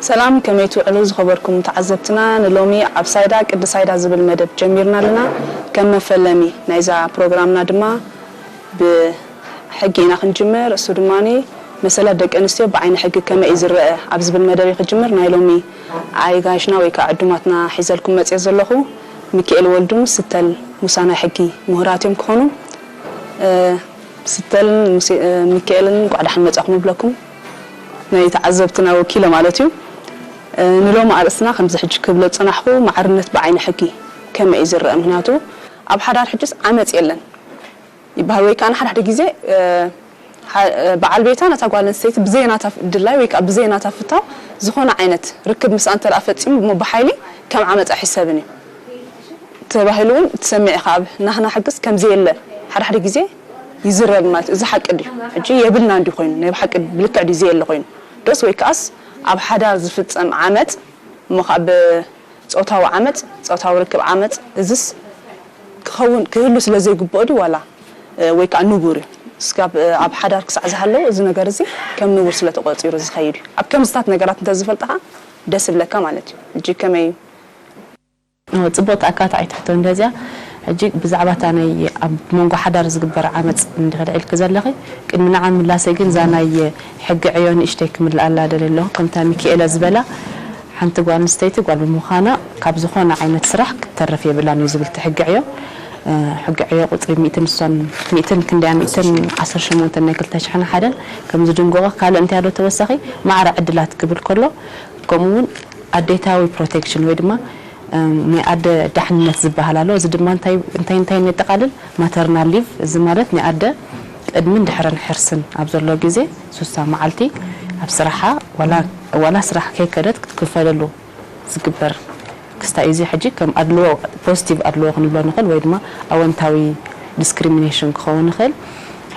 ሰላም፣ ከመይ ትውዕሉ ዝኸበርኩም ተዓዘብትና? ንሎሚ ኣብ ሳይዳ ቅዲ ሳይዳ ዝብል መደብ ጀሚርና ኣለና። ከም መፈለሚ ናይዛ ፕሮግራምና ድማ ብሕጊ ኢና ክንጅምር። እሱ ድማ መሰላት ደቂ ኣንስትዮ ብዓይኒ ሕጊ ከመይ እዩ ዝረአ ኣብ ዝብል መደብ እዩ ክጅምር። ናይ ሎሚ ኣጋይሽና ወይ ከዓ ዕዱማትና ሒዘልኩም መፅየ ዘለኹ ሚካኤል ወልዱን ስተል ሙሳ ናይ ሕጊ ምሁራት እዮም ክኾኑ። እ፣ ስተልን ሙሴ-፣ እ፣ ሚካኤልን እንኳዕ ደሓን መጻኹም ንብለኩም። ናይ ተዓዘብትና ወኪለ ማለት እዩ። እ፣ ንሎሚ ኣርእስትና ከምዚ ሕጂ ክብሎ ዝጸናሕኩ ማዕርነት ብዓይኒ ሕጊ ከመይ እዩ ዝረአ? ምኽንያቱ ኣብ ሓዳር ሕጅስ ዓመጽ የለን ይበሃል ወይ ከኣ ንሓድሓደ ግዜ፣ እ፣ ሓ-፣ እ፣ በዓል ቤታ ነታ ጓል ኣንስተይቲ ብዘይ ናታ ፍ-፣ ድላይ ወይ ከኣ ብዘይ ናታ ፍታው ዝኾነ ዓይነት ርክብ ምስኣ እንተ ደኣ ፈጺሙ እሞ ብሓይሊ ከም ዓመጽ ኣይሕሰብን እዩ። ተባሂሉ እውን ትሰምዕ ኢኻ። ኣብ ናህና ሕግስ ከም ዘየለ ሓደ ሓደ ግዜ ይዝረብ ማለት እዩ። እዚ ሓቂ ድዩ? ሕጂ የብልና እንዲ ኮይኑ፣ ናይ ብሓቂ ብልክዕ ድዩ ዘየለ ኮይኑ? ዶስ ወይ ከኣስ ኣብ ሓዳር ዝፍጸም ዓመጽ እሞ ኸዓ ብጾታዊ ዓመጽ፣ ጾታዊ ርክብ ዓመጽ፣ እዝስ ክኸውን፣ ክህሉ ስለ ዘይግብኦ ድዩ ዋላ፣ እ፣ ወይ ከኣ ንቡር እዩ? ስጋብ፣ እ፣ ኣብ ሓዳር ክሳዕ ዝሃለዉ እዚ ነገር እዚ ከም ንቡር ስለ ተቖጺሩ ዝኸይድ እዩ። ኣብ ከምዝታት ነገራት እንተ ዝፈልጥኻ ደስ ይብለካ ማለት እዩ። ሕጂ ከመይ እዩ? ጽቡቕ ተኣካታዒት ሕቶ እንደዚኣ። ሕጂ ብዛዕባ እታ ናይ ኣብ መንጎ ሓዳር ዝግበር ዓመጽ እንድሕር ኢልኪ ዘለኺ፣ ቅድሚ ንዓ ምላሰይ ግን እዛ ናይ ሕጊ ዕዮ ንእሽተይ ክምልኣላ ደልየ ኣለኹ። ከምታ ሚኪኤለ ዝበላ፣ ሓንቲ ጓል ኣንስተይቲ ጓል ብምዃና ካብ ዝኾነ ዓይነት ስራሕ ክትተርፍ የብላን እዩ ዝብል እቲ ሕጊ ዕዮ። እ፣ ሕጊ ዕዮ ቁጽሪ ሚእትን ንሶን፣ ሚእትን ክንደያ፣ ሚእትን ዓሰርተ ሸሞንተን ናይ ክልተ ሽሕን ሓደን ከም ዝድንጎቐ፣ ካልእ እንታይ ኣሎ ተወሳኺ ማዕረ ዕድላት ክብል ከሎ፣ ከምኡ እውን ኣዴታዊ ፕሮቴክሽን ወይ ድማ፣ እም፣ ናይ ኣደ ዳሕንነት ዝበሃል ኣሎ። እዚ ድማ እንታይ፣ እንታይ፣ እንታይ የጠቓልል? ማተርናል ሊቭ፣ እዚ ማለት ናይ ኣደ ቅድምን ድሕርን ሕርስን ኣብ ዘሎ ግዜ ሱሳ መዓልቲ ኣብ ስራሓ ዋላ፣ ዋላ ስራሕ ከይከደት ክትክፈለሉ ዝግበር ክስታይ እዩ። እዚ ሕጂ ከም ኣድልዎ፣ ፖዚቲቭ ኣድልዎ ክንብሎ ንኽእል ወይ ድማ ኣወንታዊ ዲስክሪሚኔሽን ክኸውን ይኽእል።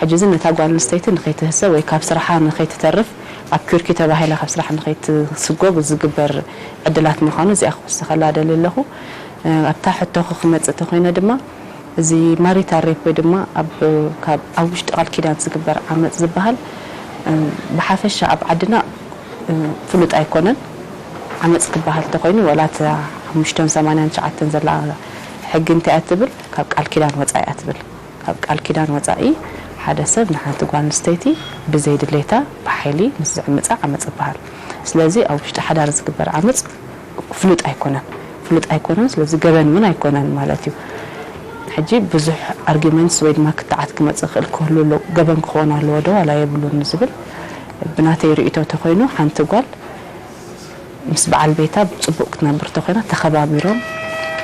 ሕጂ እዚ ነታ ጓል ኣንስተይቲ ንኸይትህሰ ወይ ካብ ስራሓ ንኸይትተርፍ፣ ኣኪርኪ ተባሂላ ካብ ስራሕ ንኸይትስጎግ ዝግበር ዕድላት ምዃኑ እዚኣ ክውስኸላ ደልየ ኣለኹ። እ፣ ኣብታ ሕቶኺ ክመጽእ እንተኾይነ ድማ፣ እዚ ማሪታል ሬፕ ወይ ድማ ኣብ፣ ካብ፣ ኣብ ውሽጢ ቃል ኪዳን ዝግበር ዓመጽ ዝበሃል፣ እ፣ ብሓፈሻ ኣብ ዓድና፣ እ፣ ፍሉጥ ኣይኮነን። ዓመጽ ክበሃል እንተኾይኑ፣ ዋላ እታ ሓሙሽተን ሰማንያን ትሽዓተን ዘላ ሕጊ እንታይ እያ ትብል? ካብ ቃል ኪዳን ወጻኢ እያ ትብል። ካብ ቃል ኪዳን ወጻኢ ሓደ ሰብ ንሓንቲ ጓል ኣንስተይቲ ብዘይ ድሌታ ብሓይሊ ምስ ዝዕምጻ ዓመጽ ይበሃል። ስለዚ ኣብ ውሽጢ ሓዳር ዝግበር ዓመጽ ፍሉጥ ኣይኮነን፣ ፍሉጥ ኣይኮነን። ስለዚ ገበን እውን ኣይኮነን ማለት እዩ። ሕጂ ብዙሕ ኣርጊመንትስ ወይ ድማ ክትዓት ክመጽእ ክእል ክህሉ ኣለዎ። ገበን ክኸውን ኣለዎ ዶ ዋላ የብሉን ዝብል ብናተይ ርእይቶ ተኾይኑ፣ ሓንቲ ጓል ምስ በዓል ቤታ ብጽቡቕ ክትነብር ተኾይና፣ ተኸባቢሮም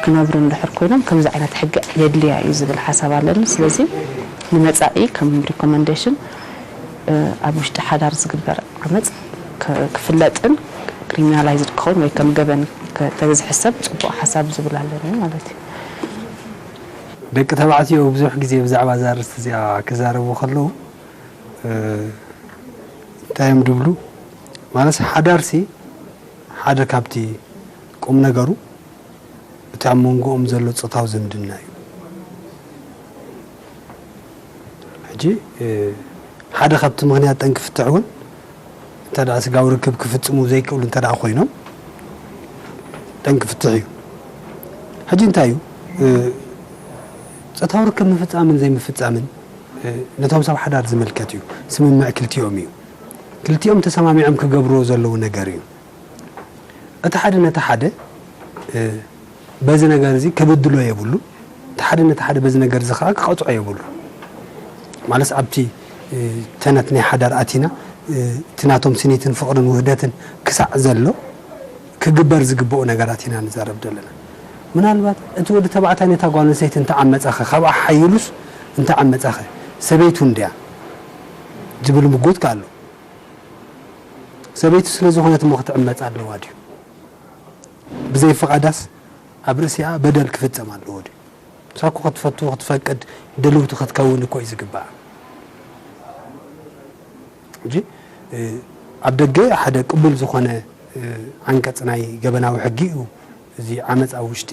ክነብሩ እንድሕር ኮይኖም፣ ከምዚ ዓይነት ሕጊ የድልያ እዩ ዝብል ሓሳብ ኣለኒ። ስለዚ ንመጻኢ ከም ሪኮመንዴሽን፣ እ፣ ኣብ ውሽጢ ሓዳር ዝግበር ዓመጽ ክ-፣ ክፍለጥን ክሪሚናላይዝድ ክኸውን ወይ ከም ገበን ክ-፣ ተዝሕሰብ ጽቡቕ ሓሳብ ዝብል ኣለኒ ማለት እዩ። ደቂ ተባዕትዮ ብዙሕ ግዜ ብዛዕባ እዛ ኣርእስቲ እዚኣ ክዛረቡ ከለዉ፣ እ፣ እንታይ እዮም ድብሉ? ማለት ሓዳርሲ ሓደ ካብቲ ቁም ነገሩ እቲ ኣብ መንጎኦም ዘሎ ጾታዊ ዝምድና እዩ። ሕጂ፣ እ፣ ሓደ ካብቲ ምኽንያት ጠንቂ ፍትሕ እውን እንተ ደኣ ስጋዊ ርክብ ክፍጽሙ ዘይክእሉ እንተ ደኣ ኮይኖም ጠንቂ ፍትሕ እዩ። ሕጂ እንታይ እዩ? እ፣ ጾታዊ ርክብ ምፍጻምን ዘይምፍጻምን፣ እ፣ ነቶም ሰብ ሓዳር ዝምልከት እዩ። ስምምዕ ክልቲኦም እዩ። ክልቲኦም ተሰማሚዖም ክገብርዎ ዘለዉ ነገር እዩ። እቲ ሓደ ነቲ ሓደ፣ እ፣ በዚ ነገር እዚ ክብድሎ የብሉ። እቲ ሓደ ነቲ ሓደ በዚ ነገር እዚ ከኣ ክቐጽዖ የብሉ። ማለት ኣብቲ፣ እ፣ ተነት ናይ ሓዳር ኣቲና፣ እ፣ እቲ ናቶም ስኒትን ፍቕርን ውህደትን ክሳዕ ዘሎ ክግበር ዝግብኦ ነገራት ኢና ንዛረብ ዘለና። ምናልባት እቲ ወዲ ተባዕታይ ነታ ጓል ኣንስተይቲ እንተዓመጸኸ፣ ካብኣ ሓይሉስ እንተዓመጸኸ፣ ሰበይቱ እንድያ ዝብል ምጉት ከኣ ኣሎ። ሰበይቱ ስለ ዝኾነት እሞ ክትዕመጽ ኣለዋ ድዩ? ብዘይ ፍቓዳስ ኣብ ርእሲኣ በደል ክፍጸም ኣለዎ ድዩ? ንሳ እኮ ክትፈቱ፣ ክትፈቅድ፣ ድልውቲ ክትከውን እኮ እዩ ዝግባኣ። ሕጂ፣ እ፣ ኣብ ደገ ሓደ ቅቡል ዝኾነ፣ እ፣ ዓንቀጽ ናይ ገበናዊ ሕጊ እዩ እዚ ዓመጽ ኣብ ውሽጢ፣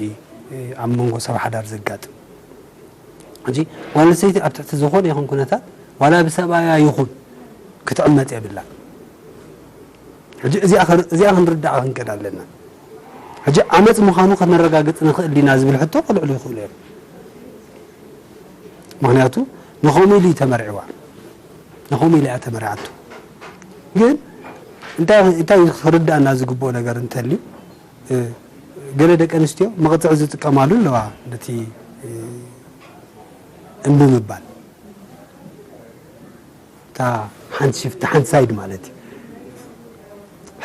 እ፣ ኣብ መንጎ ሰብ ሓዳር ዘጋጥም። ሕጂ ጓል ኣንስተይቲ ኣብ ትሕቲ ዝኾነ ይኹን ኩነታት ዋላ ብሰብኣያ ይኹን ክትዕመጽ የብላን። ሕጂ እዚኣ ከ-፣ እዚኣ ክንርዳኣ ክንከድ ኣለና። ሕጂ ዓመፅ ምዃኑ ከነረጋግፅ ንኽእል ዲና ዝብል ሕቶ ከልዕሉ ይኽእሉ እዮም። ምኽንያቱ ንኸምኡ ኢሉ እዩ ተመርዕዋ፣ ንኸምኡ ኢሉ እያ ተመርዓቱ። ግን እንታይ፣ እንታይ ክርዳእና ዝግብኦ ነገር እንተልዩ፣ እ፣ ገለ ደቂ ኣንስትዮ መቕፅዒ ዝጥቀማሉ ኣለዋ፣ ነቲ፣ እ፣ እምቢ ምባል። እታ ሓንቲ ሽፍቲ፣ ሓንቲ ሳይድ ማለት እዩ።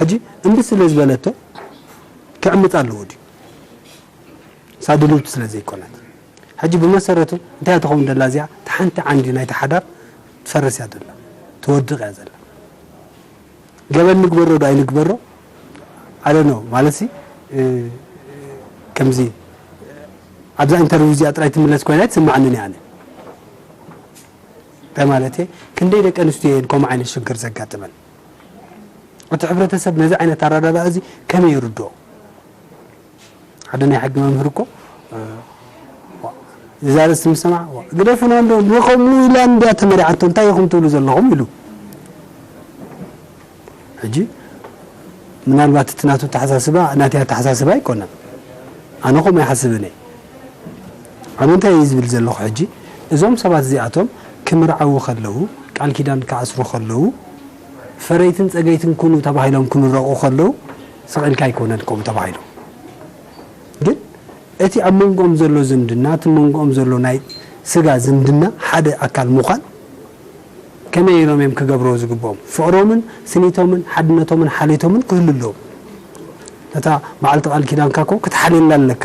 ሕጂ እምቢ ስለ ዝበለቶ ክዕምፃ ኣለዎ ድዩ? እሳ ድልውቲ ስለ ዘይኮነት። ሕጂ ብመሰረቱ እንታይ እያ ትኸውን ደላ እዚኣ? እታ ሓንቲ ዓንዲ ናይቲ ሓዳር ትፈርስ እያ ደላ፣ ትወድቕ እያ ዘላ። ገበን ንግበሮ ዶ ኣይንግበሮ? I don't know። ማለት ሲ፣ እ፣ ከምዚ ኣብዛ ኢንተርቪው እዚኣ ጥራይ ትምለስ ኮይና ኣይትስምዓንን እያ ኣነ። እንታይ ማለት እየ? ክንደይ ደቂ ኣንስትዮ እየን ከምኡ ዓይነት ሽግር ዘጋጥመን? እቲ ሕብረተሰብ ነዚ ዓይነት ኣረዳድኣ እዚ ከመይ ይርድኦ? ሓደ ናይ ሕጊ መምህር እኮ፣ እ፣ ዋ፣ እዛ ርእሲ ምስ ሰምዓ፣ ዋ፣ ግደፉና እንዶ፣ ንኸምኡ ኢላ እንድያ ተመሪዓቶ፣ እንታይ ኢኹም ትብሉ ዘለኹም? ኢሉ። ሕጂ ምናልባት እቲ ናቱ ኣተሓሳስባ ናተይ ኣተሓሳስባ ኣይኮነን። ኣነ ከምኡ ኣይሓስብን እየ። ኣነ እንታይ እየ ዝብል ዘለኹ ሕጂ፣ እዞም ሰባት እዚኣቶም ክምርዓዉ ከለዉ፣ ቃል ኪዳን ክኣስሩ ከለዉ፣ ፈረይትን ጸገይትን ኩኑ ተባሂሎም ክምረቑ ከለዉ፣ ስቕ ኢልካ ኣይኮነን ከምኡ ተባሂሎም። ግን እቲ ኣብ መንጎኦም ዘሎ ዝምድና፣ እቲ መንጎኦም ዘሎ ናይ ስጋ ዝምድና ሓደ ኣካል ምዃን ከመይ ኢሎም እዮም ክገብርዎ ዝግብኦም? ፍቕሮምን ስኒቶምን ሓድነቶምን ሓልዮቶምን ክህሉ ኣለዎም። ነታ በዓልቲ ቃል ኪዳንካ እኮ ክትሓልየላ ኣለካ።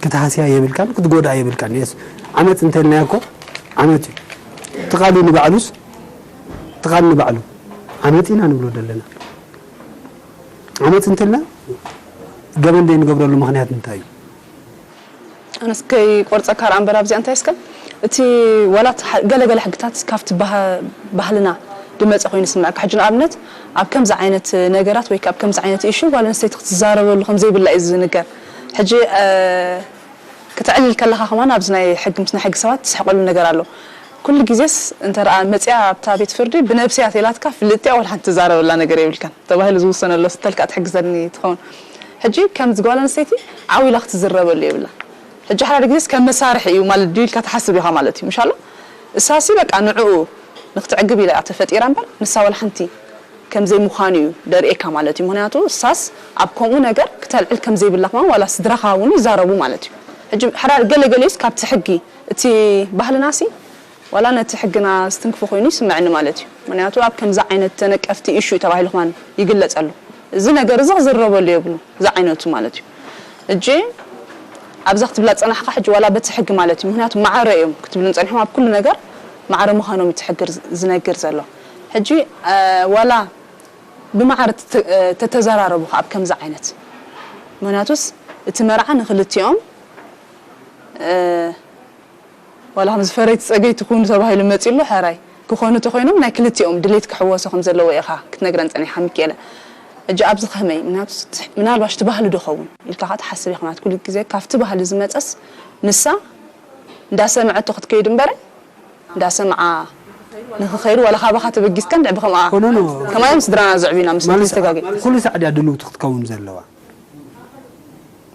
ክትሃስያ የብልካን፣ ክትጎድኣ የብልካን። የስ፣ ዓመፅ እንተልናዮ እኮ ዓመፅ እዩ። እቲ ቃል እዩ ንባዕሉስ፣ እቲ ቃል ንባዕሉ ዓመፅ ኢና ንብሎ ዘለና። ዓመፅ እንተልና ገበን ዘይንገብረሉ ምኽንያት እንታይ እዩ? ኣነስ ከይቆርፀካ ርኣ እምበር ኣብዚኣ እንታይ እስከ እቲ ዋላ እቲ ሓ- ገለ ገለ ሕግታት ካብቲ ባህ- ባህልና ድመፀ ኮይኑ ስምዐካ። ሕጂ ንኣብነት ኣብ ከምዚ ዓይነት ነገራት ወይ ኣብ ከምዚ ዓይነት ኢሹ ጓል ኣንስተይቲ ክትዛረበሉ ከም ዘይብላ እዩ ዝንገር። ሕጂ እ፣ ክትዕልል ከለኻ ከማን ኣብዚ ናይ ሕጊ ምስ ናይ ሕጊ ሰባት ትስሕቀሉ ነገር ኣሎ። ኩሉ ግዜስ እንተ ረኣ መፅያ ኣብታ ቤት ፍርዲ ብነብስያ ተላትካ ፍልጥያ ወላ ሓንቲ ትዛረበላ ነገር የብልካን ተባሂሉ ዝውሰነሎ ስተልካ ትሕግዘኒ ትኸውን። ሕጂ ከምዚ ጓል ኣንስተይቲ ዓው ኢላ ክትዝረበሉ የብላ። ሕጂ ሓደ ግዜስ ከም መሳርሒ እዩ ማለት ድዩ ኢልካ ትሓስብ ኢኻ ማለት እዩ ምሻሎ። እሳሲ በቃ ንዕኡ ንክትዕግብ ኢላ እያ ተፈጢራ እምበር ንሳ ወላ ሓንቲ ከም ዘይምዃኑ እዩ ደርእየካ ማለት እዩ። ምኽንያቱ እሳስ ኣብ ከምኡ ነገር ክተልዕል ከም ዘይብላ ከማን ዋላ ስድራኻ እውን ይዛረቡ ማለት እዩ። ሕጂ ሓዳ ገለ ገሊኡስ ካብቲ ሕጊ እቲ ባህልና ሲ ዋላ ነቲ ሕግና ዝትንክፎ ኮይኑ ይስምዐኒ ማለት እዩ። ምኽንያቱ ኣብ ከምዚ ዓይነት ተነቀፍቲ ኢሹ እዩ ተባሂሉ ከማን ይግለጸሉ። እዚ ነገር እዚ ክዝረበሉ የብሉ እዚ ዓይነቱ ማለት እዩ። እጂ ኣብዛ ክትብላ ዝጸናሕካ ሕጂ ዋላ በቲ ሕጊ ማለት እዩ። ምኽንያቱ ማዕረ እዮም ክትብሉ ጸኒሕኩም ኣብ ኩሉ ነገር ማዕረ ምዃኖም እቲ ሕጊ ዝነግር ዘሎ። ሕጂ ዋላ ብማዕረ ተተዘራረቡ ኣብ ከምዚ ዓይነት ምኽንያቱስ እቲ መርዓ ንክልቲኦም ዋላ ከምዚ ፈረይቲ ጸገይቲ ኩኑ ተባሂሉ መጺኡ ኣሎ ሕራይ ክኾኑ ተኾይኖም ናይ ክልቲኦም ድሌት ክሕወሶ ከም ዘለዎ ኢኻ ክትነግረን ጸኒሕካ ሚኪኤለ። ሕጂ ኣብዚ ከመይ ምናልባሽ እቲ ባህሊ ዶ ኸውን ኢልካ ከኣ ትሓስብ ኢኻ ማለት ኩሉ ግዜ ካብቲ ባህሊ ዝመጸስ ንሳ እንዳሰምዐቶ ክትከይድ እምበረ እንዳሰምዓ ንክኸይዱ ዋላ ካባኻ ተበጊስካ እንድዒ ብከምኣ ኮኖኖ ከማዮም ስድራና ዘዕብዩና ምስ ማለት ተጋገ ኩሉ ሳዕ ድያ ድልውቲ ክትከውን ዘለዋ?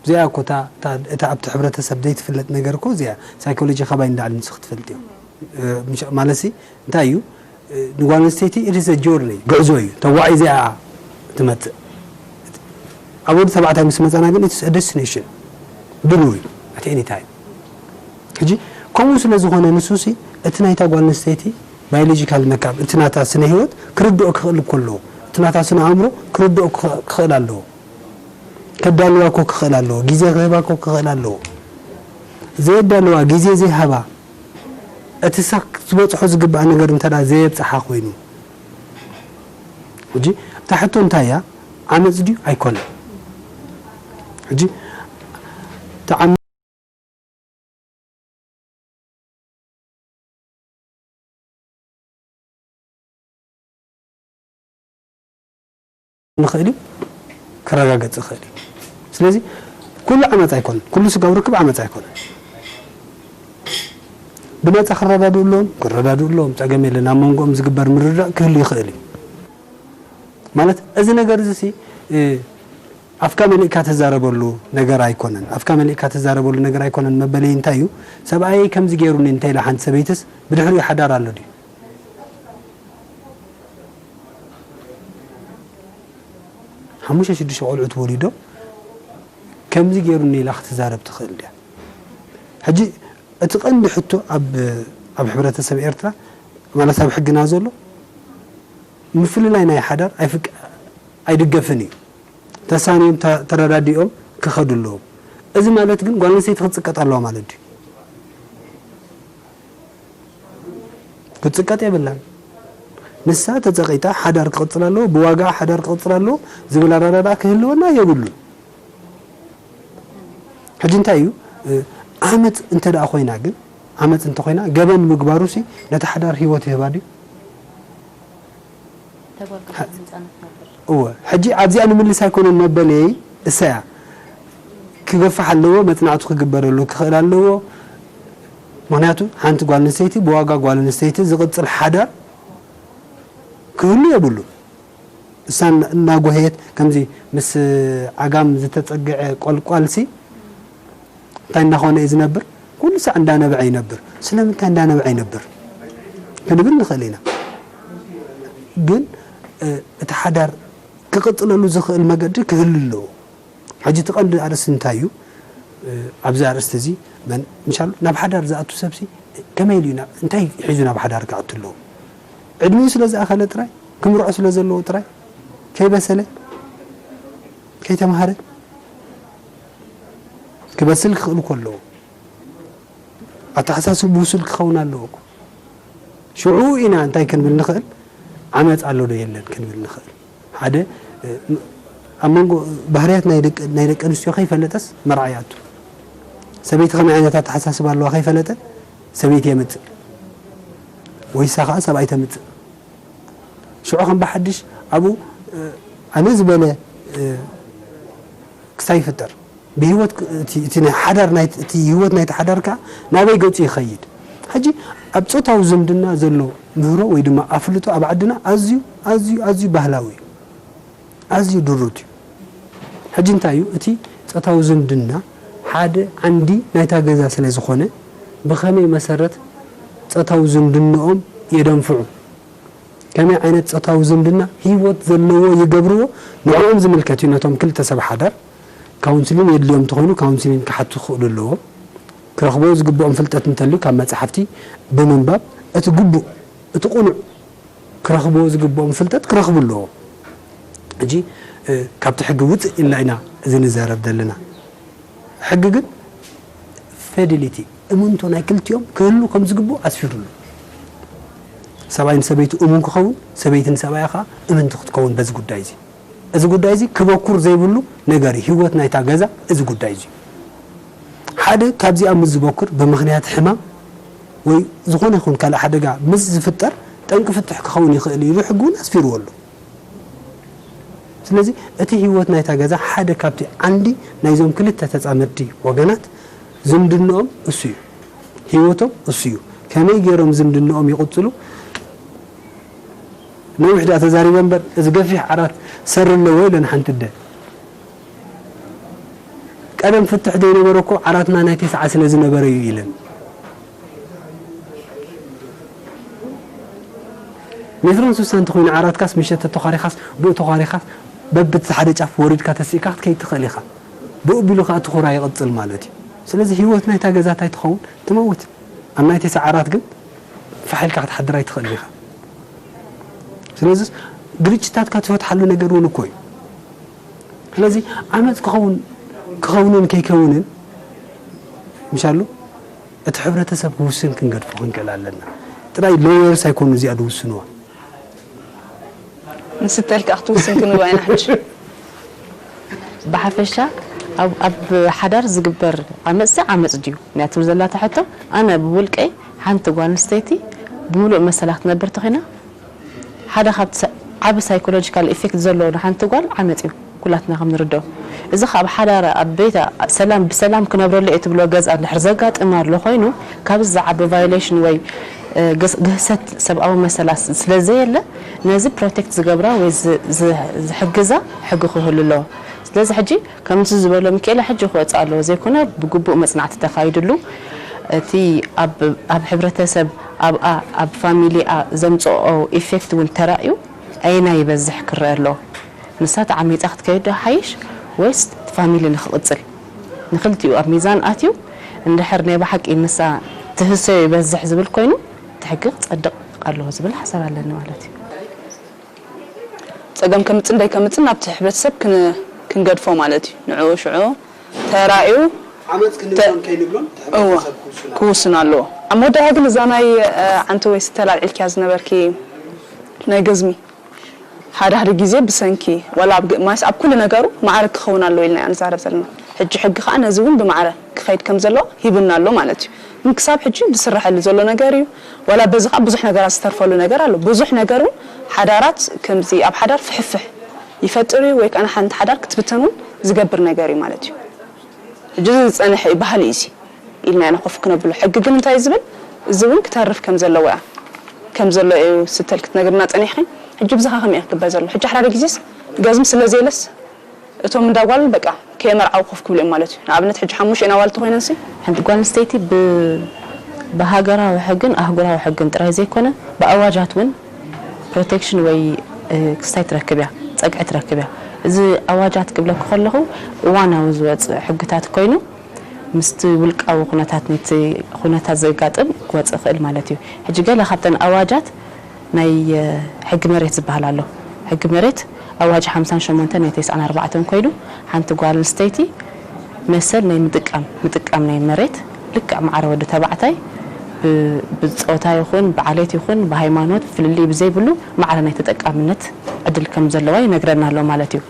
እዚኣ እኮ እታ እታ እታ ኣብቲ ሕብረተሰብ ዘይትፍለጥ ነገር እኮ እዚኣ ሳይኮሎጂ ካባይ ንላዕሊ ንስኺ ትፈልጥዮ። እ፣ ምሽ-፣ ማለትሲ እንታይ እዩ? እ፣ ንጓል ኣንስተይቲ it is a journey፣ ጉዕዞ እዩ። ተዋዒዛ እያ ትመጽእ። ኣብ ወዲ ተባዕታይ ምስ መጻና ግን it's a destination፣ ድልው እዩ at any time። ሕጂ ከምኡ ስለ ዝኾነ ንሱሲ እቲ ናይታ ጓል ኣንስተይቲ ባዮሎጂካል መካብ እቲ ናታ ስነ ህይወት ክርድኦ ክኽእል እኮ ኣለዎ። እቲ ናታ ስነ ኣእምሮ ክርድኦ ክኽ- ክኽእል ኣለዎ። ከዳልዋ እኮ ክኽእል ኣለዎ። ግዜ ክህባ እኮ ክኽእል ኣለዎ። ዘየዳልዋ፣ ግዜ ዘይሃባ፣ እቲ ሳ ክትበፅሖ ዝግባእ ነገር እንተ ደኣ ዘየብፅሓ ኮይኑ፣ ሕጂ እታ ሕቶ እንታይ እያ? ዓመፅ ድዩ ኣይኮነን? ሕጂ እቲ ዓመ- ንኽእል እዩ፣ ክረጋገጽ ይኽእል እዩ። ስለዚ ኩሉ ዓመጽ ኣይኮነን፣ ኩሉ ስጋዊ ርክብ ዓመጽ ኣይኮነን። ብነጻ ክረዳድኡ ኣለዎም፣ ክረዳድኡ ኣለዎም፣ ጸገም የለን። ኣብ መንጎኦም ዝግበር ምርድዳእ ክህሉ ይኽእል እዩ። ማለት እዚ ነገር እዚ ሲ ኣፍካ መሊእካ ትዛረበሉ ነገር ኣይኮነን። ኣፍካ መሊእካ ትዛረበሉ ነገር ኣይኮነን መበለይ እንታይ እዩ? ሰብኣየይ ከምዚ ገይሩኒ እንተ ኢላ ሓንቲ ሰበይትስ ብድሕሪኡ ሓዳር ኣሎ ድዩ? ሓሙሽተ ሽዱሽተ ቆልዑት ወሊዶም ከምዚ ገይሩኒ ኢላ ክትዛረብ ትኽእል ድያ? ሕጂ እቲ ቀንዲ ሕቶ ኣብ ኣብ ሕብረተሰብ ኤርትራ ማለት ኣብ ሕግና ዘሎ ምፍልላይ ናይ ሓዳር ኣይፍቅ ኣይድገፍን እዩ። ተሳንዮም ተ- ተረዳዲኦም ክኸዱ ኣለዎም። እዚ ማለት ግን ጓል ኣንስተይቲ ክትጽቀጥ ኣለዋ ማለት ድዩ? ክትጽቀጥ የብላን። ንሳ ተጸቂጣ ሓዳር ክቕጽል ኣለዎ፣ ብዋጋ ሓዳር ክቕጽል ኣለዎ ዝብል ኣረዳድኣ ክህልወና የብሉን። ሕጂ እንታይ እዩ ዓመፅ እንተ ደኣ ኮይና ግን ዓመፅ እንተ ኮይና ገበን ምግባሩ ሲ ነቲ ሓዳር ህይወት ይህባ ድዩ? እወ ሕጂ ኣብዚኣ ንምልስ ኣይኮነን መበለይ እሰያ ክገፋሕ ኣለዎ፣ መፅናዕቱ ክግበረሉ ክኽእል ኣለዎ። ምክንያቱ ሓንቲ ጓል ኣንስተይቲ ብዋጋ ጓል ኣንስተይቲ ዝቕፅል ሓዳር ክህሉ የብሉ። እሳ እናጎሀየት ከምዚ ምስ ዓጋም ዝተጸግዐ ቆልቋልሲ እንታይ እናኾነ እዩ ዝነብር? ኩሉ ሳዕ እንዳነበዐ ይነብር። ስለምንታይ እንዳነበዐ ይነብር ክንብል ንኽእል ኢና። ግን እቲ ሓዳር ክቕጽለሉ ዝኽእል መገዲ ክህሉ ኣለዎ። ሕጂ እቲ ቀንዲ ኣርእስቲ እንታይ እዩ? ኣብዚ ኣርእስቲ እዚ መን ምሻሉ ናብ ሓዳር ዝኣቱ ሰብሲ ከመይ ኢሉ እዩ ናብ እንታይ ሒዙ ናብ ሓዳር ክኣቱ ኣለዎ? ዕድሚኡ ስለ ዝኣኸለ ጥራይ ክምርዖ ስለ ዘለዎ ጥራይ ከይበሰለ ከይተምሃረ ክበስል ክኽእል እኮ ኣለዎ። ኣተሓሳስብ ብሱል ክኸውን ኣለዎ እኮ። ሽዑ ኢና እንታይ ክንብል ንኽእል? ዓመፅ ኣሎ ዶ የለን ክንብል ንኽእል። ሓደ ኣብ መንጎ ባህርያት ናይ ደቂ ኣንስትዮ ከይፈለጠስ መርዓ ይኣቱ። ሰበይቲ ከመይ ዓይነት ኣተሓሳስብ ኣለዋ ከይፈለጠ ሰበይቲ የምፅእ ወይሳ ከዓ ሰብኣይ ተምፅእ። ሽዑ ከም ብሓድሽ ኣብኡ ኣነ ዝበለ ክሳይ ይፍጠር ብህይወት እቲ ናይ ሓዳር እቲ ህይወት ናይቲ ሓዳር ከዓ ናበይ ገፁ ይኸይድ? ሕጂ ኣብ ፆታዊ ዝምድና ዘሎ ምህሮ ወይ ድማ ኣፍልጦ ኣብ ዓድና ኣዝዩ ኣዝዩ ኣዝዩ ባህላዊ እዩ፣ ኣዝዩ ድሩት እዩ። ሕጂ እንታይ እዩ እቲ ፆታዊ ዝምድና ሓደ ዓንዲ ናይታ ገዛ ስለ ዝኾነ ብኸመይ መሰረት ፆታዊ ዝምድንኦም የደንፍዑ? ከመይ ዓይነት ፆታዊ ዝምድና ህይወት ዘለዎ ይገብርዎ? ንዕኦም ዝምልከት እዩ። ነቶም ክልተ ሰብ ሓዳር ካውንስሊን የድልዮም እንተኾይኑ ካውንስሊን ክሓቱ ክኽእሉ ኣለዎም። ክረኽብዎ ዝግብኦም ፍልጠት እንተልዩ ካብ መፅሓፍቲ ብምንባብ እቲ ግቡእ እቲ ቁኑዕ ክረኽብዎ ዝግብኦም ፍልጠት ክረኽቡ ኣለዎም። ሕጂ ካብቲ ሕጊ ውፅእ ኢልና ኢና እዚ ንዛረብ ዘለና። ሕጊ ግን ፌዲሊቲ እምንቶ ናይ ክልቲኦም ክህሉ ከም ዝግብኦ ኣስፊሩሉ። ሰብኣይ ንሰበይቱ እሙን ክኸውን፣ ሰበይቲ ንሰብኣያ ከዓ እምንቲ ክትከውን በዚ ጉዳይ እዚ። እዚ ጉዳይ እዚ ክበኩር ዘይብሉ ነገር እዩ። ህይወት ናይታ ገዛ እዚ ጉዳይ እዚ ሓደ ካብዚኣ ምስ ዝበኩር ብምኽንያት ሕማም ወይ ዝኾነ ይኹን ካልእ ሓደጋ ምስ ዝፍጠር ጠንቂ ፍትሕ ክኸውን ይኽእል ኢሉ ሕጊ እውን ኣስፊርዎ ኣሎ። ስለዚ እቲ ህይወት ናይታ ገዛ ሓደ ካብቲ ዓንዲ ናይዞም ክልተ ተፃመድቲ ወገናት ዝምድንኦም እሱ እዩ። ህይወቶም እሱ እዩ። ከመይ ገይሮም ዝምድንኦም ይቕፅሉ? ነዊሕ ዳ ተዛሪበ እምበር እዚ ገፊሕ ዓራት ሰር ኣለዎ ኢለን ሓንቲ ኣደ ቀደም ፍትሕ ዘይነበረ እኮ ዓራትና ናይ ተስዓ ስለ ዝነበረ እዩ ኢለን። ሜትሮን ስሳን እንተኾይኑ ዓራትካስ ምሸት ተተዃሪኻስ ብኡ ተዃሪኻስ በብቲ ሓደ ጫፍ ወሪድካ ተሲእካ ክትከይድ ትኽእል ኢኻ። ብኡ ቢሉ ከዓ እቲ ኹራ ይቕፅል ማለት እዩ። ስለዚ ህይወት ናይታ ገዛ እንታይ ትኸውን? ትመውት። ኣብ ናይ ተስዓ ዓራት ግን ፋሕ ኢልካ ክትሓድር ኣይትኽእልን ኢኻ። ስለዚ ግርጭታትካ ትፈትሓሉ ነገር እውን እኮ እዩ። ስለዚ ዓመፅ ክኸውን ክኸውንን ከይከውንን ምሻሉ እቲ ሕብረተሰብ ክውስን ክንገድፎ ክንክእል ኣለና። ጥራይ ሎየርስ ኣይኮኑ እዚኣ ዝውስንዋ። ንስተልካ ክትውስን ክንዋ ኢና ሕጂ። ብሓፈሻ ኣብ ኣብ ሓዳር ዝግበር ዓመፅሲ ዓመፅ ድዩ? ናያ ትብል ዘላታ ሕቶ ኣነ ብውልቀይ ሓንቲ ጓል ኣንስተይቲ ብምሉእ መሰላ ክትነብር ተኾይና ሓደ ካብቲ ዓቢ ሳይኮሎጂካል ኢፌክት ዘለዎ ንሓንቲ ጓል ዓመፅ እዩ ኩላትና ከም ንርድኦ። እዚ ካብ ሓዳር ኣብ ቤታ ሰላም ብሰላም ክነብረሉ እየ ትብሎ ገዝኣ እንድሕር ዘጋጥማ ኣሎ ኮይኑ ካብዚ ዝዓቢ ቫዮሌሽን ወይ ግህሰት ሰብኣዊ መሰላት ስለ ዘየለ ነዚ ፕሮቴክት ዝገብራ ወይ ዝሕግዛ ሕጊ ክህሉ ኣለዎ። ስለዚ ሕጂ ከምዚ ዝበሎ ሚካኤላ ሕጂ ክወፅእ ኣለዎ ዘይኮነ ብግቡእ መፅናዕቲ ተኻይድሉ እቲ ኣብ ሕብረተሰብ ኣብኣ ኣብ ፋሚሊኣ ዘምፅኦ ኢፌክት እውን ተራእዩ ኣየናይ ይበዝሕ ክረአ ኣለዎ። ንሳ ተዓሚፃ ክትከይድ ዶ ሓይሽ ወይስ እቲ ፋሚሊ ንክቕፅል? ንክልቲኡ ኣብ ሚዛን ኣትዩ እንድሕር ናይ ብሓቂ ንሳ ትህሰዮ ይበዝሕ ዝብል ኮይኑ እቲ ሕጊ ክፀድቕ ኣለዎ ዝብል ሓሳብ ኣለኒ ማለት እዩ። ፀገም ከምፅእ እንዳይ ከምፅእ ናብቲ ሕብረተሰብ ክንገድፎ ማለት እዩ። ንዕኡ ሽዑ ተራእዩ ዓመፅ ክንብሎን ከይንብሎን እቲ እወ ሕብረተሰብ ክውስን ኣለዎ። ክውስን ኣለዎ። ኣብ መወዳእታ ግን እዛ ናይ ኣንቲ ወይ ስተላልዒልኪያ ዝነበርኪ ናይ ገዝሚ ሓደ ሓደ ግዜ ብሰንኪ ዋላ ኣብ ግ- ማይስ ኣብ ኩሉ ነገሩ ማዕረ ክኸውን ኣለዎ ኢልና ኢና ንዛረብ ዘለና። ሕጂ ሕጊ ከዓ ነዚ እውን ብማዕረ ክኸይድ ከም ዘለዎ ሂብና ኣሎ ማለት እዩ። ግን ክሳብ ሕጂ ዝስረሐሉ ዘሎ ነገር እዩ። ዋላ በዚ ከዓ ብዙሕ ነገራት ዝተርፈሉ ነገር ኣሎ። ብዙሕ ነገር እውን ሓዳራት ከምዚ ኣብ ሓዳር ፍሕፍሕ ይፈጥር እዩ ወይ ከዓ ሓንቲ ሓዳር ክትብተን እውን ዝገብር ነገር እዩ ማለት እዩ። ሕጂ እዚ ዝፀንሐ እዩ ባህሊ እዩ እዚ ኢልና ኢና ኮፍ ክነብሎ። ሕጊ ግን እንታይ እዩ ዝብል እዚ እውን ክተርፍ ከም ዘለዎ እያ ከም ዘሎ እዩ ስትል ክትነግርና ፀኒሕኺ። ሕጂ ብዝኻ ከመይ እዩ ክግበር ዘሎ? ሕጂ ሓደ ግዜስ ገዝሚ ስለ ዘየለስ እቶም እንዳ ጓል በቃ ከየመርዓው ኮፍ ክብሉ እዮም ማለት እዩ። ንኣብነት ሕጂ ሓሙሽተ ኢና ዋልቲ ኮይነንሲ ሓንቲ ጓል ኣንስተይቲ ብሃገራዊ ሕግን ኣህጉራዊ ሕግን ጥራይ ዘይኮነ ብኣዋጃት እውን ፕሮቴክሽን ወይ ክስታይ ትረክብ እያ፣ ፀግዒ ትረክብ እያ። እዚ ኣዋጃት ክብለኪ ከለኹ እዋናዊ ዝወፅእ ሕግታት ኮይኑ ምስቲ ውልቃዊ ኩነታት ነቲ ኩነታት ዘጋጥም ክወፅእ ይኽእል ማለት እዩ። ሕጂ ገለ ካብተን ኣዋጃት ናይ ሕጊ መሬት ዝበሃል ኣሎ። ሕጊ መሬት ኣዋጅ ሓምሳን ሸሞንተን ናይ ተስዓን ኣርባዕተን ኮይኑ ሓንቲ ጓል ኣንስተይቲ መሰል ናይ ምጥቃም ምጥቃም ናይ መሬት ልክዕ ማዕረ ወዲ ተባዕታይ ብፆታ ይኹን ብዓሌት ይኹን ብሃይማኖት ፍልልይ ብዘይብሉ ማዕረ ናይ ተጠቃምነት ዕድል ከም ዘለዋ ይነግረና ኣሎ ማለት እዩ።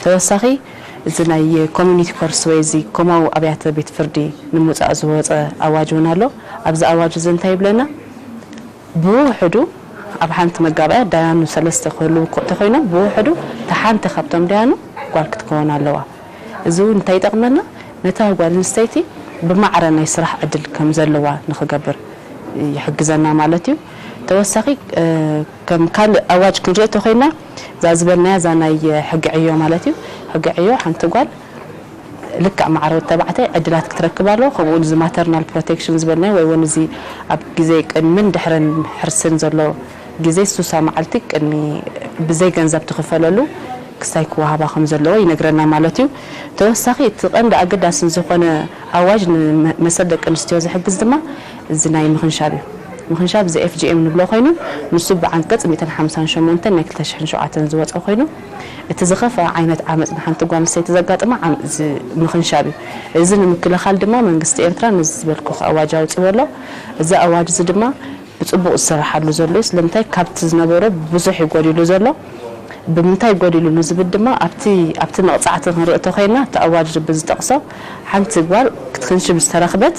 ተወሳኺ እዚ ናይ ኮሚኒቲ ኮርስ ወይ እዚ ኮማዊ ኣብያተ ቤት ፍርዲ ንምውፃእ ዝወፀ ኣዋጅ እውን ኣሎ። ኣብዚ ኣዋጅ እዚ እንታይ ይብለና? ብውሕዱ ኣብ ሓንቲ መጋባእያ ዳያኑ ሰለስተ ክህልው እኮ እንተኾይኖም ብውሕዱ እታ ሓንቲ ካብቶም ዳያኑ ጓል ክትከውን ኣለዋ። እዚ እውን እንታይ ይጠቕመና? ነታ ጓል ኣንስተይቲ ብማዕረ ናይ ስራሕ ዕድል ከም ዘለዋ ንክገብር ይሕግዘና ማለት እዩ። ተወሳኺ ከም ካልእ ኣዋጅ ክንሪኦ እንተኾይና እዛ ዝበልናያ እዛ ናይ ሕጊ ዕዮ ማለት እዩ። ሕጊ ዕዮ ሓንቲ ጓል ልክዕ ማዕረ ወዲ ተባዕታይ ዕድላት ክትረክብ ኣለዎ። ከምኡ እውን እዚ ማተርናል ፕሮቴክሽን ዝበልናዮ ወይ እውን እዚ ኣብ ግዜ ቅድምን ድሕርን ሕርስን ዘሎ ግዜ ሱሳ መዓልቲ ቅድሚ ብዘይ ገንዘብ ትኽፈለሉ ክስታይ ክወሃባ ከም ዘለዎ ይነግረና ማለት እዩ። ተወሳኺ እቲ ቀንዲ ኣገዳስን ዝኾነ ኣዋጅ ንመሰል ደቂ ኣንስትዮ ዝሕግዝ ድማ እዚ ናይ ምኽንሻብ እዩ። ምኽንሻብ እዚ ኤፍ ጂ ኤም ንብሎ ኮይኑ ንሱ ብዓንቀፅ ሚእትን ሓምሳን ሸሞንተን ናይ ክልተ ሽሕን ሸውዓተን ዝወፀ ኮይኑ እቲ ዝኸፍኣ ዓይነት ዓመፅ ንሓንቲ ጓል ኣንስተይቲ ዘጋጥማ ዓም- እዚ ምኽንሻብ እዩ። እዚ ንምክልኻል ድማ መንግስቲ ኤርትራ ነዚ ዝበልኩኺ ኣዋጅ ኣውፂዎ ኣሎ። እዚ ኣዋጅ እዚ ድማ ብፅቡቕ ዝስርሓሉ ዘሎ እዩ። ስለምንታይ ካብቲ ዝነበሮ ብዙሕ እዩ ጎዲሉ ዘሎ። ብምንታይ ጎዲሉ ንዝብል ድማ ኣብቲ ኣብቲ መቕፃዕቲ ክንርኢ እንተኾይና እቲ ኣዋጅ ብዝጠቕሶ ሓንቲ ጓል ክትክንሽብ ዝተረኽበት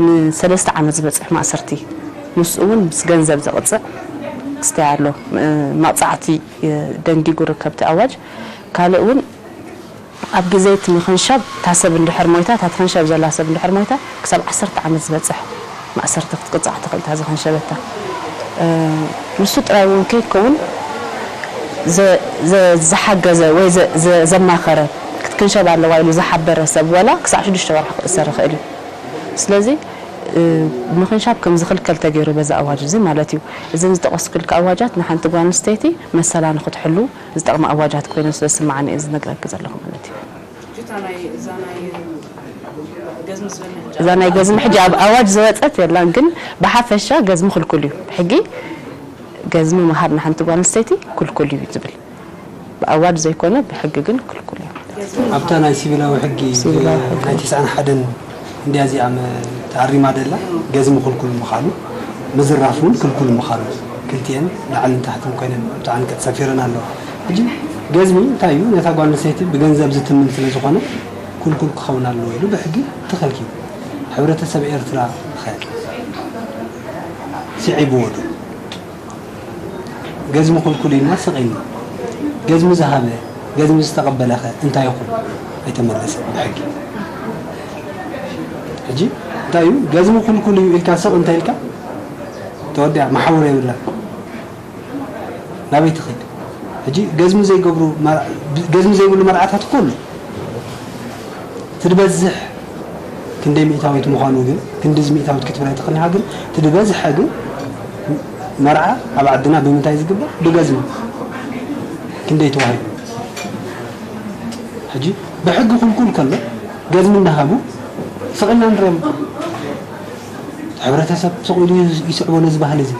ንሰለስተ ዓመት ዝበፅሕ ማእሰርቲ ንሱ እውን ምስ ገንዘብ ዘቕፅዕ ክስታይ ኣሎ። መቕፃዕቲ ደንጊጉ ርከብ እቲ ኣዋጅ። ካልእ እውን ኣብ ግዜ እቲ ምኽንሻብ እታ ሰብ እንድሕር ሞይታ እታ ትኽንሸብ ዘላ ሰብ እንድሕር ሞይታ ክሳብ ዓሰርተ ዓመት ዝበፅሕ ማእሰርቲ ክትቅፃዕ ትኽእል እታ ዝኸንሸበታ። ንሱ ጥራይ እውን ከይከውን ዝሓገዘ ወይ ዘማኸረ ክትክንሸብ ኣለዋ ኢሉ ዝሓበረ ሰብ ወላ ክሳዕ ሽዱሽተ ወርሒ ክእሰር ይኽእል እዩ። ስለዚ ምኽንሻብ ከም ዝኽልከል ተገይሩ በዚ ኣዋጅ እዚ ማለት እዩ። እዘን ዝጠቐስኩልኪ ኣዋጃት ንሓንቲ ጓል ኣንስተይቲ መሰላ ንኽትሕሉ ዝጠቕማ ኣዋጃት ኮይነን ስለ ዝስምዓኒ እየ ዝነግረኪ ዘለኹ ማለት እዩ። እዛ ናይ ገዝሚ ሕጂ ኣብ ኣዋጅ ዝወፀት የላን፣ ግን ብሓፈሻ ገዝሚ ክልኩል እዩ። ብሕጊ ገዝሚ ምሃብ ንሓንቲ ጓል ኣንስተይቲ ክልኩል እዩ ዝብል ብኣዋጅ ዘይኮነ ብሕጊ ግን ክልኩል እዩ። ኣብታ ናይ ሲቪላዊ ሕጊ ናይ ተስዓን ሓደን እንድያ እዚኣ ተኣሪማ ደላ ገዝሚ ክልኩል ምዃኑ ምዝራፍ እውን ክልኩል ምዃኑ ክልቲኤን ላዕልን ታሕትን ኮይነን ኣብቲ ዓንቀፅ ሰፊረን ኣለዋ። ሕጂ ገዝሚ እንታይ እዩ? ነታ ጓል ኣንስተይቲ ብገንዘብ ዝትምን ስለ ዝኾነ ክልኩል ክኸውን ኣለዎ ኢሉ ብሕጊ ተኸልኪሉ። ሕብረተሰብ ኤርትራ ኸ ስዒብዎ ዶ? ገዝሚ ክልኩል ኢልና ስቕ ኢልና። ገዝሚ ዝሃበ፣ ገዝሚ ዝተቐበለኸ እንታይ ይኹን? ኣይተመለሰን ብሕጊ። ሕጂ እንታይ እዩ? ገዝሚ ክልኩል እዩ ኢልካ ስቕ እንተ ኢልካ ተወዲኣ መሓውር የብላን። ናበይ ትኸይድ? ሕጂ ገዝሚ ዘይገብሩ መር-፣ ገዝሚ ዘይብሉ መርዓታት እኮ ኣሎ። እቲ ዝበዝሕ ክንደይ ሚእታዊት ምዃኑ ግን፣ ክንድዚ ሚእታዊት ክትብል ኣይትኽእልን ኢኻ። ግን እቲ ዝበዝሐ ግን መርዓ ኣብ ዓድና ብምንታይ ዝግበር? ብገዝሚ። ክንደይ ተዋሂቡ? ሕጂ ብሕጊ ክልኩል ከሎ ገዝሚ እናሃቡ ስቕ ኢልና ንሪኦም። እቲ ሕብረተሰብ ስቕ ኢሉ ይስዕቦ ነዚ ባህሊ እዚ።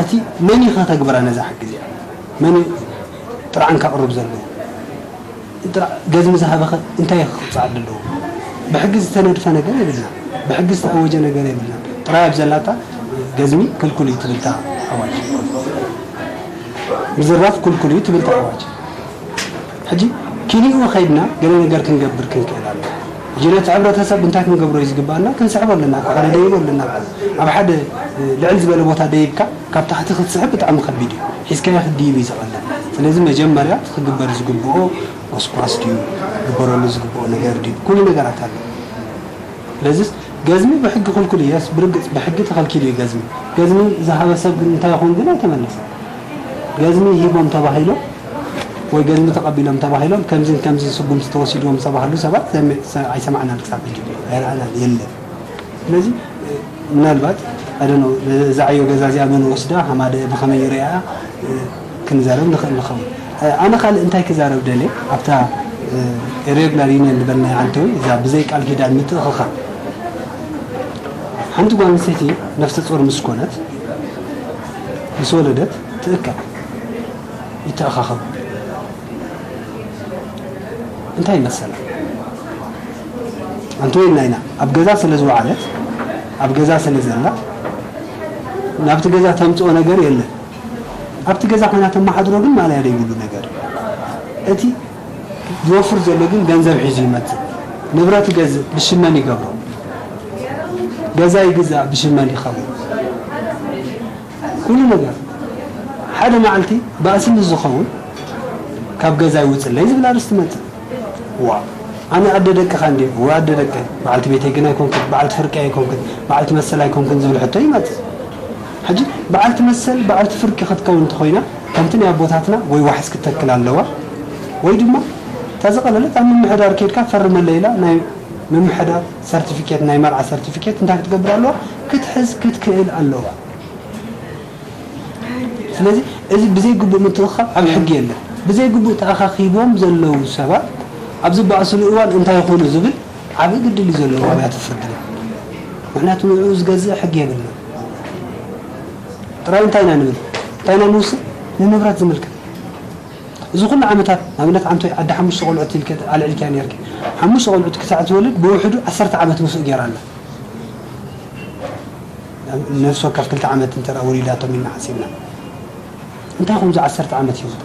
እቲ መን እዩ ከተግብራ ነዛ ሕጊ እዚኣ? መን እዩ ጥርዓን ከቕርብ ዘለዎ? ጥራ-፣ ገዝሚ ዝሃበኸ እንታይ እዩ ክቕጻዕ ኣለዎ? ብሕጊ ዝተነድፈ ነገር የብልና። ብሕጊ ዝተኣወጀ ነገር የብልና። ጥራይ ኣብ ዘላታ ገዝሚ ክልኩል እዩ ትብል እታ ኣዋጅ። ምዝራፍ ክልኩል እዩ ትብል እታ ኣዋጅ። ሕጂ ኪኒኡ ከይድና ገለ ነገር ክንገብር ክንክእል ኣለና። ሕጂ ነቲ ሕብረተሰብ እንታይ ክንገብሮ እዩ ዝግባኣና? ክንስሕቦ ኣለና፣ ካብ ሓደ ደይቦ ኣለና። ኣብ ሓደ ልዕል ዝበለ ቦታ ደይብካ ካብ ታሕቲ ክትስሕብ ብጣዕሚ ከቢድ እዩ። ሒዝካዮ ክትድይብ እዩ ዝቐልል። ስለዚ መጀመርያ እቲ ክግበር ዝግብኦ ጎስጓስ ድዩ? ክግበረሉ ዝግብኦ ነገር ድዩ? ኩሉ ነገራት ኣሎ። ስለዚስ ገዝሚ ብሕጊ ክልኩል እዩ። የስ፣ ብርግጽ ብሕጊ ተኸልኪሉ እዩ ገዝሚ። ገዝሚ ዝሃበ ሰብ ግን እንታይ ይኹን ግን ኣይተመለሰን። ገዝሚ ሂቦም ተባሂሎም ወይ ገዝሚ ተቐቢሎም ተባሂሎም ከምዚን ከምዚን ስጉምቲ ተወሲድዎም ዝተባህሉ ሰባት ዘሚ-፣ ሰ-፣ ኣይሰማዕናን ክሳብ ሕጂ። ኣይረኣናን፣ የለን። ስለዚ ምናልባት ኣደኖ እዛ ዕዮ ገዛ እዚኣ መን ወስዳ ሃማደ ብኸመይ ይሪኣ ክንዛረብ ንኽእል ንኸውን። ኣነ ካልእ እንታይ ክዛረብ ደልየ ኣብታ ኢሬጉላር ዩኒየን ዝበልናያ ዓንተዊ እዛ ብዘይ ቃል ኪዳን ምትእኽኻብ ሓንቲ ጓል ኣንስተይቲ ነፍሰ ጾር ምስ ኮነት ምስ ወለደት ትእከብ ይተኣኻኸቡ እንታይ ይመሰላ? ኣንተ ወይና ኢና ኣብ ገዛ ስለ ዝወዓለት ኣብ ገዛ ስለ ዘላ ናብቲ ገዛ ተምፅኦ ነገር የለን። ኣብቲ ገዛ ኮይና ተመሓድሮ ግን ማእለያ ዘይብሉ ነገር እዩ። እቲ ዝወፍር ዘሎ ግን ገንዘብ ሒዙ ይመፅእ። ንብረት ይገዝእ ብሽመን ይገብሮ። ገዛ ይግዛእ ብሽመን ይኸውን። ኩሉ ነገር ሓደ መዓልቲ ባእሲ ምስ ዝኸውን ካብ ገዛ ይውፅለይ ዝብል ኣርእስቲ ይመፅእ። ዋ ኣነ ኣደ ደቅኻ እንድየ ወይ ኣደ ደቀይ በዓልቲ ቤተይ ግን ኣይኮንክን በዓልቲ ፍርቂ ኣይኮንክን በዓልቲ መሰል ኣይኮንክን ዝብል ሕቶ ይመፅእ። ሕጂ በዓልቲ መሰል በዓልቲ ፍርቂ ክትከውን እንተኾይና ከምቲ ናይ ኣቦታትና ወይ ዋሕስ ክትተክል ኣለዋ ወይ ድማ እታ ዝቐለለት ኣብ ምምሕዳር ከይድካ ፈርመለይ ኢላ ናይ ምምሕዳር ሰርቲፊኬት ናይ መርዓ ሰርቲፊኬት እንታይ ክትገብር ኣለዋ ክትሕዝ ክትክእል ኣለዋ። ስለዚ እዚ ብዘይ ግቡእ ምትእኽኻብ ኣብ ሕጊ የለን። ብዘይ ግቡእ ተኣኻኺቦም ዘለዉ ሰባት ኣብ ዝበኣስሉ እዋን እንታይ ይኾኑ ዝብል ዓብዪ ግድል እዩ ዘለዎ ኣብያተ ፍርድና። ምኽንያቱ ንዕኡ ዝገዝእ ሕጊ የብልና። ጥራይ እንታይ ኢና ንብል? እንታይ ኢና ንውስን? ንንብረት ዝምልከት። እዚ ኩሉ ዓመታት ንኣብነት ዓንቶይ ዓዲ ሓሙሽተ ቆልዑት ኢልከ ኣልዒልክያ ነርኪ። ሓሙሽተ ቆልዑት ክሳዕ ትወልድ ብውሕዱ ዓሰርተ ዓመት ምስኡ ገይራ ኣላ። ነፍሲ ወከፍ ክልተ ዓመት እንተ ወሊዳቶም ኢልና ሓሲብና እንታይ ኹም ዓሰርተ ዓመት ሂወት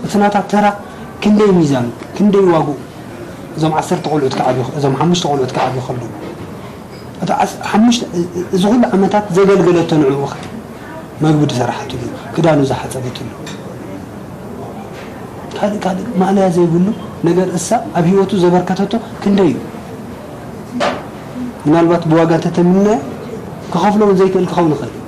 እቲ ናታ ተራ ክንደይ ሚዛኑ ክንደይ ዋግኡ እዞም ዓሰርተ ቆልዑት ክዓብዩ እዞም ሓሙሽተ ቆልዑት ክዓብዩ ከለዉ እቲ ዓስ- ሓሙሽተ እዚ ኩሉ ዓመታት ዘገልገለቶ ንዕኡ ኸ መግቢ ዝሰራሓትሉ ክዳኑ ዝሓፀበትሉ ካልእ ካልእ ማእለያ ዘይብሉ ነገር እሳ ኣብ ሂወቱ ዘበርከተቶ ክንደይ እዩ ምናልባት ብዋጋ እንተተምንናዮ ክኸፍሎ እውን ዘይክእል ክኸውን ይኽእል እዩ